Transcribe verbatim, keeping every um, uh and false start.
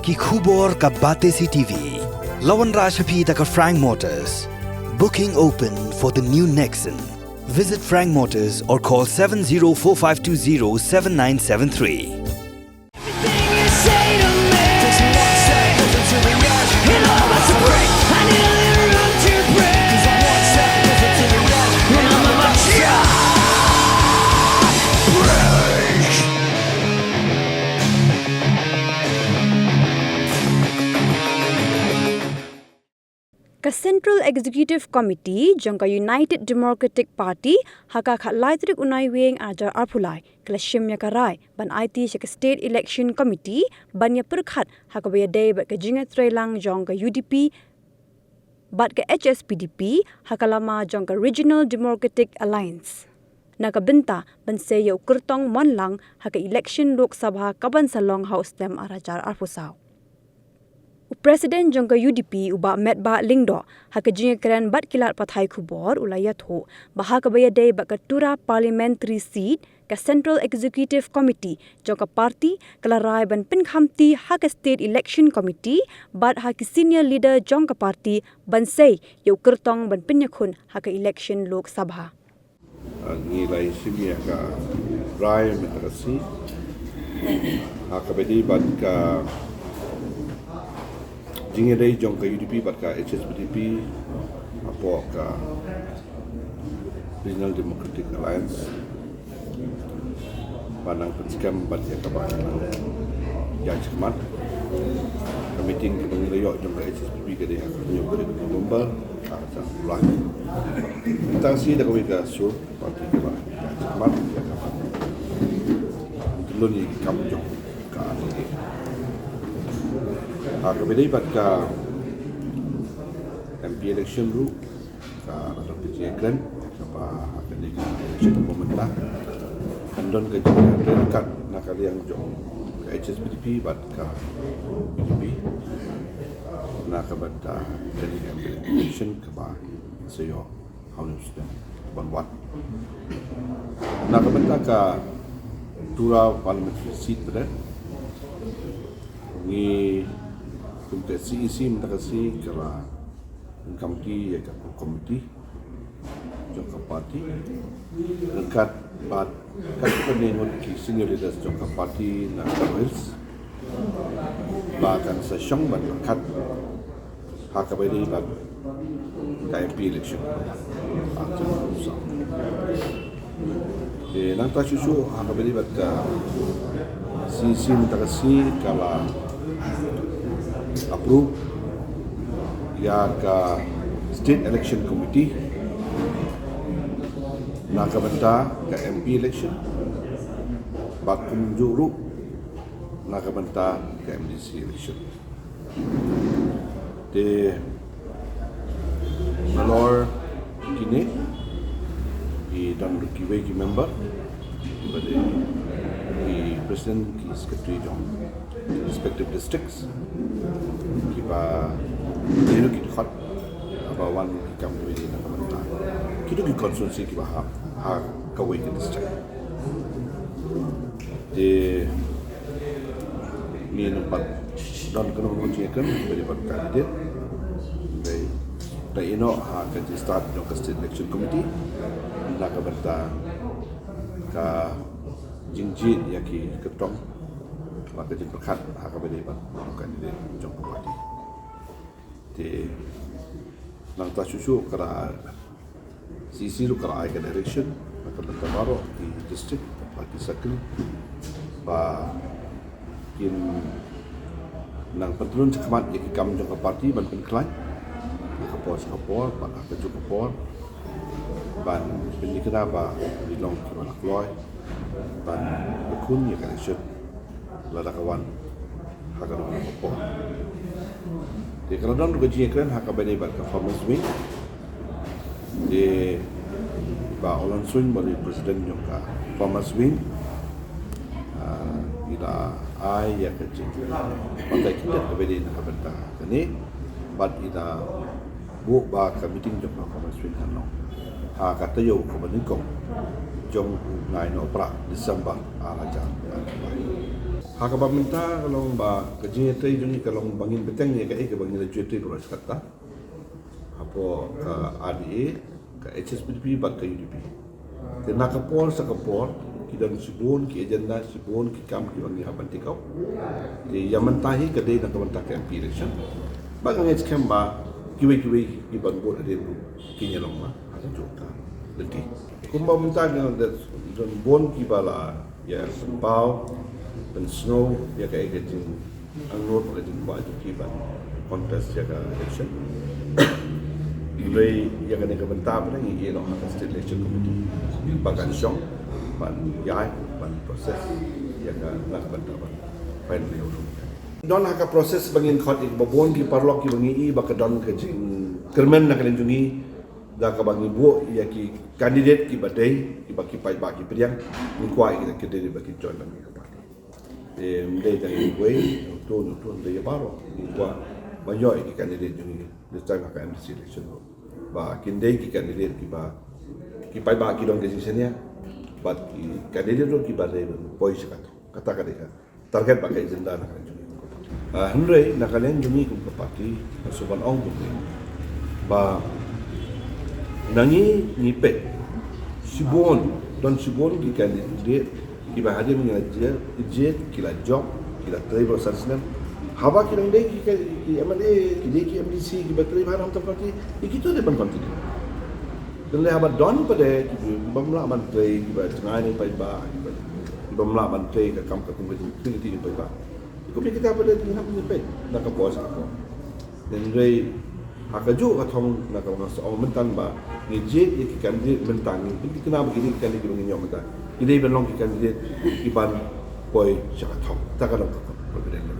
Ki khubor ka Batesi T V. La wanrah sha phi da ka Frank Motors. Booking open for the new Nexon. Visit Frank Motors or call seven zero four five two zero seven nine seven three. Ka Central Executive Committee jong ka United Democratic Party ha ka khatlai tarik u Naiwieng arhajar arphew lai ka la shim ïa ka rai ban aiti sha ka State Election Committee ban ïa pyrkhat ha kaba ïadei bad ka jingïatreilang jong ka U D P bad ka H S P D P ha ka lama jong ka Regional Democratic Alliance na ka bynta ban sei ïa u kyrtong mon lang ha ka election Lok Sabha kaban sa long ha u snem arhajar arphew saw. U President jong ka U D P u Bah Metbah Lyngdoh ha ka jingïakren bad ki lad pathai khubor u la ïathuh ba ha kaba ïadei bad ka Tura Parliamentary Seat, ka Central Executive Committee jong ka party ka la rai ban pynkhamti ha ka State Election Committee bad ha ki senior leader jong ka party ban sei ïa u kyrtong ban pynïakhun ha ka election Lok Sabha. Ah, ngi la ïa shim ïa ka rai mynta ka sngi ha kaba ïadei bad ka jingïadei jong ka U D P bad ka H S P D P hapoh ka Regional Democratic Alliance. Ba nang pynskhem bad ïa kaba nang ïaid shakhmat. Ka meeting kaba ngi la ïoh jong ka H S P D P ka dei ha ka hynñiew tarik November, ka sa bulan. Tang shi da kawei ka sur party kaba ïaid shakhmat ïa kaba nang tyllun ïa ki kam jong ka R D A. Ha kaba ïadei bad ka M P election ruh, ka la don ka jingïakren kaba ha kane ka election kaba mynta kan don ka jingïakren kat na ka liang jong ka H S P D P bad ka U D P na ka bynta kane ka election kaba sa ïoh ha une u snem ban wan. Na ka bynta ka Tura Parliamentary Seat, ngi kum ka C E C mynta ka sngi ka la pynkamti ïa ka committee jong ka party. Ryngkat bad katto katne ngut ki senior leaders jong ka party na Garo Hills ba kan sa shong ban pyrkhat ha kaba ïadei bad ka M P election. Te nangta shuh shuh ha kaba ïadei bad ka C E C mynta ka sngi ka la approve ïa ka State Election Committee na ka bynta ka M P election bad kumjuh ruh na ka bynta ka M D C election. Te nalor kine ki don ruh kiwei ki member, kiba dei ki president, ki secretary jong respective districts, kiba dei ruh ki dkhot ba wan ki kam kiwei na ka bynta kito ki constituency kiba ha, ha kawei ka district. Te ngi nang pat don kano kano ka jingïakren bad ki candidate. Te da ïehnoh ha ka jingstad jong ka State Election Committee na ka bynta ka jingjied ïa ki kyrtong bad ka jingpyrkhat ha kaba ïadei bad ki candidate jong ka party. Te nangta shuh shuh ka la C E C ruh ka la ai ka direction na ka bynta baroh ki district bad ki circle ba kin nang pyntlun shakhmat ïa ki kam jong ka party ban pynkhlaiñ ha ka por sha ka por bad ha kajuh ka por ban pynthikna ba ngi long kiba la kloi ban ïakhun ïa ka election lada ka wan ha kano kano ka por. Te ka la don ruh ka jingïakren ha kaba ïadei bad ka Farmers Wing. Te Bah Ollan Suin ba dei president jong ka Farmers Wing, ah, i la ai ïa ka jingbatai khyndiat kaba ïadei na ka bynta kane bad i la buh ba ka meeting jong ka Farmers Wing kan long ha ka taïew kaba nyngkong jong u bnai Nohprah, December arhajar arphew lai. Ha kaba mynta ka long ba ka jingïatrei jong ngi ka long ba ngin bteng ïa kaei kaba ngi la ju trei baroh shi katta hapoh ka R D A, ka H S P D P bad ka U D P. Te na ka por sha ka por ki don shibun ki agenda, shibun ki kam kiba ngi hap ban take up. Te ïa mynta hi ka dei na ka bynta ka M P election. Ba nga ngeit skhem ba kiwei kiwei kiban bud hadien ruh kin ïalong ma ha kajuh ka lynti. Kumba mynta ki don bun kiba la ïa pynpaw, pynsngew ïa kaei ka jingangnud bad ka jingkwah jong ki ban contest ïa ka election. Hynrei ïa kane ka bynta pat ngi ïeh noh ha ka State Election Committee ba kan shong ban ïaid ban process ïa ka na ka bynta ban final ïa u. Don ha ka process ba ngin khot ïa kiba bun ki paralok kiba ngi i ba ka don ka jingkyrmen na ka liang jong ngi da kaba ngi buh ïa ki candidate kiba dei, kiba ki paidbah ki pdiang, ngi kwah ïa ki candidate ba kin join bad ngi ka party. Em, dei tang ïa iwei, uto, uto, dei ïa baroh. Ngi kwah ban ïoh ïa ki candidate jong ngi this time ha ka M D C election ruh. Ba kin dei ki candidate kiba ki paidbah ki don ka jingshaniah bad ki candidate ruh kiba dei ban poi sha ka thong. Kata ka dei ka target bad ka agenda na ka liang jong ngi kum ka party. Ah, hynrei na ka liang jong ngi kum ka party, nga shu ban ong kumne ba na ngi ngi peit shibun, don shibun ki candidate kiba hadien ngi la jied, jied, ki la jop, ki la trei baroh san snem. Haba ki dang dei ki, ki, ki M L A, ki dei ki M D C kiba trei ba ha ka party, ïa kito dei ban continue. Te lei haba don pat de ki bym lah ban trei, kiba jngai ne paidbah, kiba bym lah ban trei ka kam ka kum ka jingkti ne paidbah. Kum kita pat de ngi hap ngi peit na ka por sha ka por. Hynrei ha kajuh ka thong na ka bynta sa ong mynta ba ngi jied ïa ki candidate mynta, ngi pynthikna ba ki dei ki candidate kiba ngi ïoh mynta ki dei ban long ki candidate kiban poi sha ka thong. Ta ka long ka confident.